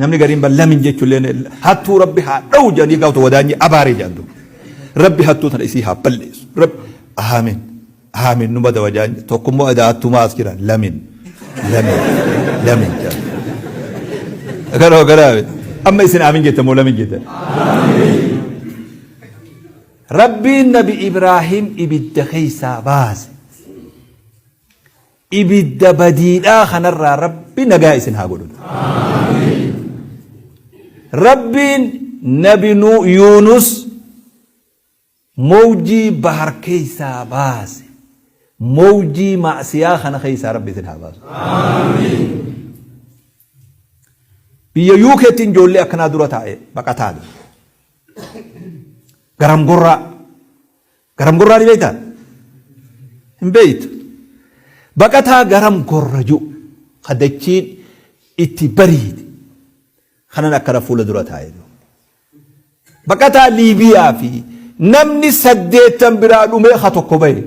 Namni gariin ban lamin jechuullee hattuu rabbi haa dha'u jedhanii gaafata wadaanyi abaaree jedhan duuba. Rabbi hattuu tana isii haa balleessu. Rabbi aamin aamin numa dawa jedhan tokkummoo edaa hattumaa as jira lamin lamin lamin jedhan. Gara gara amma isin aamin jettan moo lamin jettan? Rabbiin nabi Ibraahim ibidda keessaa baase. Ibidda badiidhaa kanarraa Rabbi nagaa isin haa godhu. Rabbiin nabi Yuunus mowjii bahar keessaa baase. Mowjii ma'siyaa kana keessaa Rabbi isin haa baasu. Biyya UK'tti ijoollee akkanaa dura taa'e baqataadha. Garam gorraa. Garam gorraa ni beektaa? Hin beektu. Baqataa garam gorra ji'u ka dachiin itti bariite kanan akkana fuula dura taa'e. Baqataa Liibiyaa fi namni saddeettan biraa dhumee ka tokko bahe.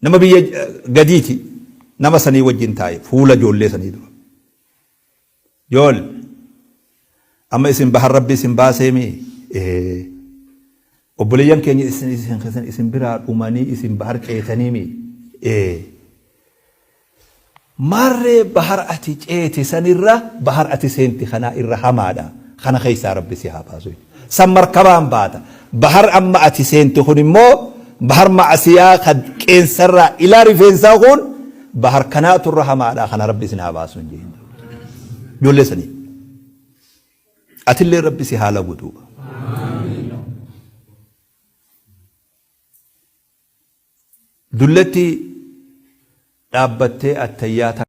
Nama biyya gadiiti nama sanii wajjin taa'e fuula ijoollee sanii dura. Joolle amma isin bahar rabbi isin baaseemi ee obboleeyyan keenya isin isin isin isin biraa dhumanii isin bahar ceetaniimi ee maarree bahar ati ceete sanirra bahar ati seenti kanaa irra hamaadha kana keessaa rabbi si haa baasu san markabaan baata bahar amma ati seente kun immoo bahar ma'asiyaa ka qeensarraa ilaa rifeensaa kun Bahar kanaatu irra hamaadha kana rabbi isin haa baasu hin jeen. Ijoollee sanii. Atillee rabbi si haa lagu duuba. Dullatti dhaabbattee attayyaata.